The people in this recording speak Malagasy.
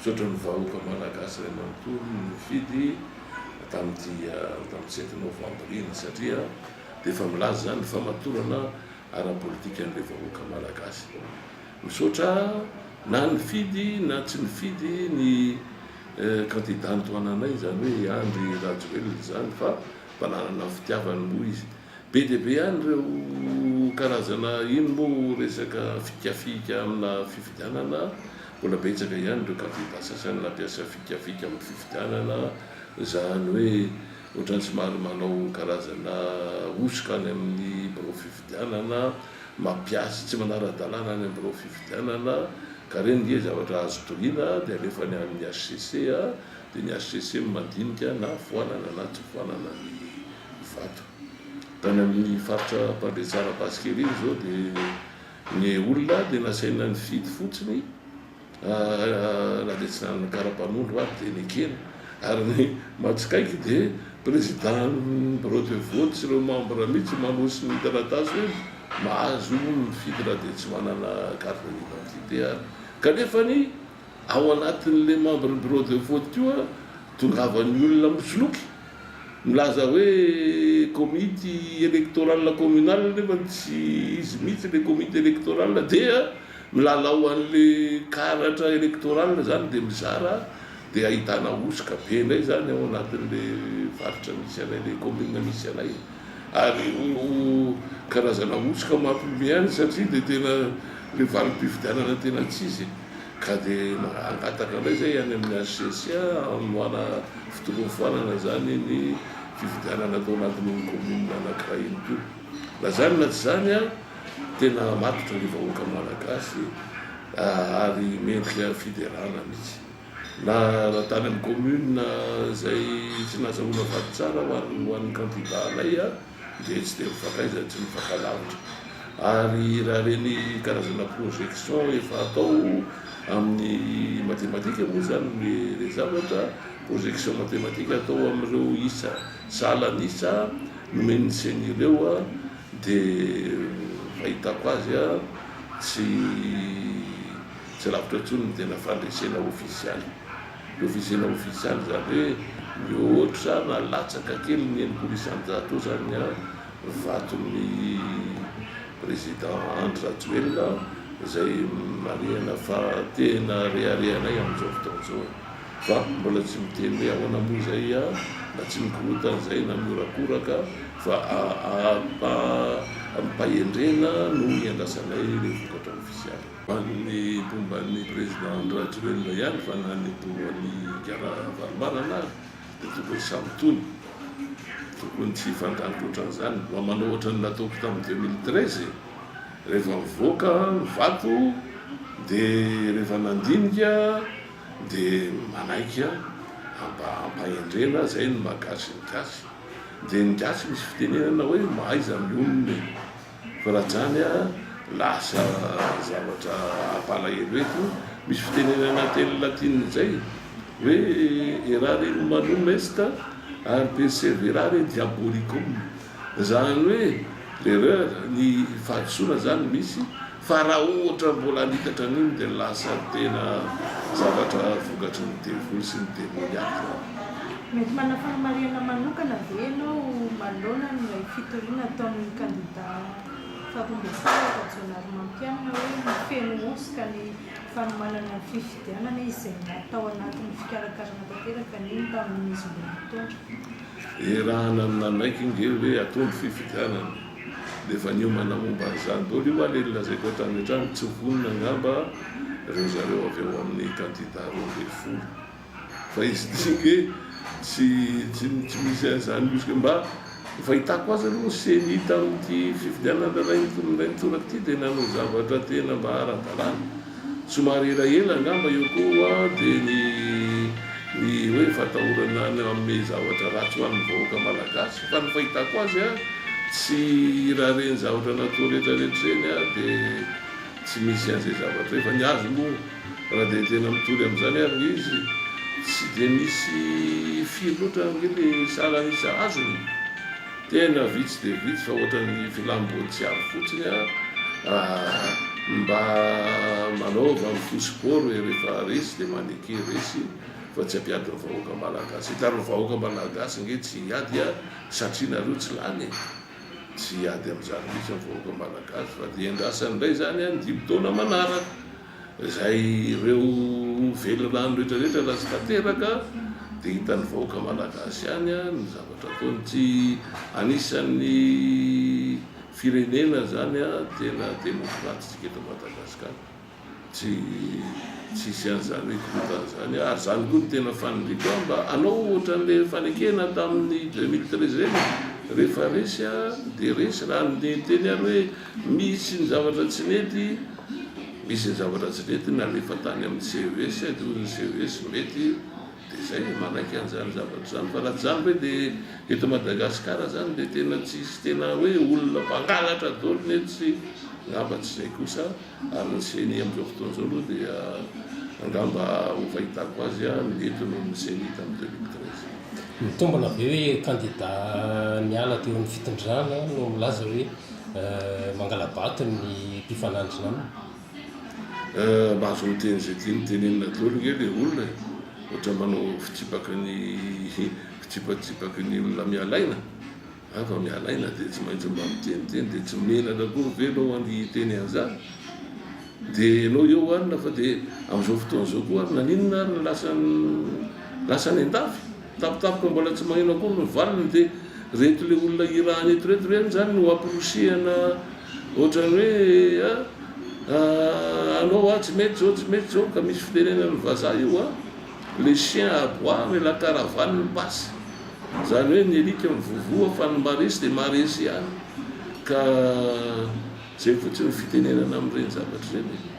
Misaotra ny vahoaka malagasy iray manontolo nifidy tamin'ity tamin'ny sept novembre iny satria dia efa milaza izany ny famatorana ara-politikan'ilay vahoaka malagasy. Misaotra na nifidy na tsy nifidy ny kandida nitohananay izany hoe i Andry Rajoelina izany fa mba nanana ny fitiavany moa izy. Be dia be ihany ireo karazana ino moa resaka fikafika amina fifidianana, mbola betsaka ihany ireo kandida sasany nampiasa fikafika amin'ny fifidianana, izany hoe ohatran'ny somary manao karazana hosoka any amin'ny birao fifidianana, mampiasa tsy manara-dalàna any amin'ny birao fifidianana, ka ireny nge zavatra azo toriana dia alefa any amin'ny hcc dia ny hcc no mandinika na foanana na tsy foanana ny vato. Tany amin'ny faritra Ampandriatsara Basikely iny izao dia ny olona dia nasaina nifidy fotsiny na dia tsy nanana kara-panondro ary dia nekena. Ary ny mahatsikaiky dia président-n'ny bureau de vote sy ireo membre mihitsy manosy ny taratasy hoe mahazo mifidy na dia tsy manana carte d'identité ary. Kanefa ny ao anatin'ilay membre ny bureau de vote koa tongavan'ny olona misoloky. Milaza hoe comite electoral communal nefa tsy izy mihitsy le comite electoral dia milalao an'le karatra electoral zany dia mizara dia ahitana hosoka be indray zany ao anatin'le faritra misy anay le commune misy anay ary karazana hosoka mampiomehy ihany satria dia tena le valim-pifidianana tena tsy izy e. Ka dia hangataka indray izay any amin'ny HCC hamoahana fitorofoanana izany ny fifidianana tao anatin'iny commune anankiray iny koa. Na izany na tsy izany an, tena matotra ny vahoaka malagasy ary mendrika fiderana mihitsy. Na raha tany amin'ny commune izay tsy nahazahoana vato tsara ho an'ny candidat anay an, dia tsy dia mifankaiza, tsy mifankalavitra. Ary raha ireny karazana projection efa atao amin'ny matematika moa izany ilay zavatra, projection matematika atao amin'ireo isa sahalan'isa nomen'ny ceni ireo dia fahitako azy tsy tsy lavitra intsony ny tena fandresena ofisialy. Ofisiana ofisialy izany hoe mihoatra na latsaka kely ny 60% izany ny vaton'ny Président Andry Rajoelina izay marihana fa tena reharehanay amin'izao fotoana izao fa mbola tsy miteny hoe ahoana moa izay na tsy mikorontana izay na mihorakoraka fa amim-pahendrena no iandrasanay ilay vokatra ofisialy. Ny mpomba ny Président Andry Rajoelina ihany fa na ny mpomba an'i Ingahy Ravalomanana ary dia tokony samy tony, tokony tsy hifandranitra ohatran'izany. Mba manao ohatran'ny nataoko tamin'ny 2013 e, rehefa mivoaka ny vato dia rehefa nandinika dia manaiky ampahendrena, zay no maha gasy ny gasy. Dia ny gasy misy fitenenana hoe mahaiza mionona e. Fa raha zany a, lasa zavatra hampalahelo eto, misy fitenenana teny latinina izay hoe errare humanum est ary perseverare diabolicum, izany hoe l'erreur, ny fahadisoana zany misy fa raha ohatra mbola hanitatra an'iny dia lasa tena zavatra vokatry ny devoly sy ny demoniaka zany. Mety manana fanamarihana manokana ve ianao manoloana ilay fitoriana ataon'ny kandida faharoambinifolo Rajaonarimampianina hoe feno hosoka ny fanomanana ny fifidianana izay natao anatin'ny fikarakarana tanteraka an'iny tamin'izy mbola nitondra? Erahana ny nanaiky nge hoe atao ny fifidianana dia efa niomana momba an'izany daholo io hoa le nolazaiko hatrany hatrany tsy vonona angamba reo zareo avy ao amin'ny kandida 12. Fa izy ity nge tsy tsy tsy misy an'izany hosoka mba ny fahitako azy aloha ny ceni tamin'ity fifidianana indray nitoraka ity dia nanao zavatra tena mba ara-dalàna. Somary elaela angamba eo koa dia ny ny hoe fatahorana ny hanome zavatra ratsy ho an'ny vahoaka malagasy fa ny fahitako azy an tsy raha ireny zavatra natao rehetra rehetra ireny an dia tsy misy an'izay zavatra izay fa ny azy moa Raha dia tena mitory amin'izany ary nge izy, tsy dia misy firy loatra ange le salan'isa azony e! Tena vitsy dia vitsy fa ohatran'ny filam-boatsiary fotsiny an! Mba manaova ny fo sport e, rehefa resy dia maneke resy fa tsy hampiady ny vahoaka malagasy eto, ary ny vahoaka malagasy nge tsy hiady a satria nareo tsy lany e, tsy hiady amin'izany mihitsy ny vahoaka malagasy fa dia endrasany indray izany ny dimy taona manaraka, izay ireo velirano rehetra rehetra raha tsy tanteraka dia hitan'ny vahoaka malagasy ihany ny zavatra ataony, tsy anisan'ny. Firenena zany a tena demokraty tsika eto Madagascar tsy tsisy an'izany hoe korontana zany ary zany koa no tena faniriako aho mba hanao ohatran'le fanekena tamin'ny 2013 reny rehefa resy a de resy raha niteny ary hoe misy ny zavatra tsy nety misy ny zavatra tsy nety nalefa tany amin'ny CES de hoy ny CES mety Dia izay e, manaiky an'izany zavatra izany fa raha tsy izany ve dia eto Madagascar izany dia tena tsisy tena hoe olona mpangalatra daholo ny eto sy angamba tsy izay kosa ary ny ceni amin'izao fotoana izao aloha dia angamba ho fahitako azy mety noho ny ceni tamin'ny 2013. Mitombina ve hoe kandida niala teo amin'ny fitondrana no milaza hoe mangala-bato ny mpifanandrina aminy? Mba azo miteny izay tiany tenenina daholo nge le olona e! Ohatra manao fitsipaky ny fitsipatsipaky ny olona miala aina a! Fa miala aina dia tsy maintsy mba miteniteny dia tsy menatra akory ve ianao andeha hiteny an'izany? Dia ianao eo alina fa dia amin'izao fotoana izao koa ary naninona ary ny lasa lasa any an-dafy? Tampotampoka mbola tsy maheno akory ny valiny dia reto le olona irahana eto reto ve zany no amporosihana ohatran'ny hoe a anao a tsy mety zao tsy mety zao ka misy fitenenan'ny vazaha io a le chien aboie mais la caravane passe zany hoe ny alika mivovoa fa ny maresy dia maresy ihany ka zay fotsiny ny fitenenana amin'ireny zavatra ireny e.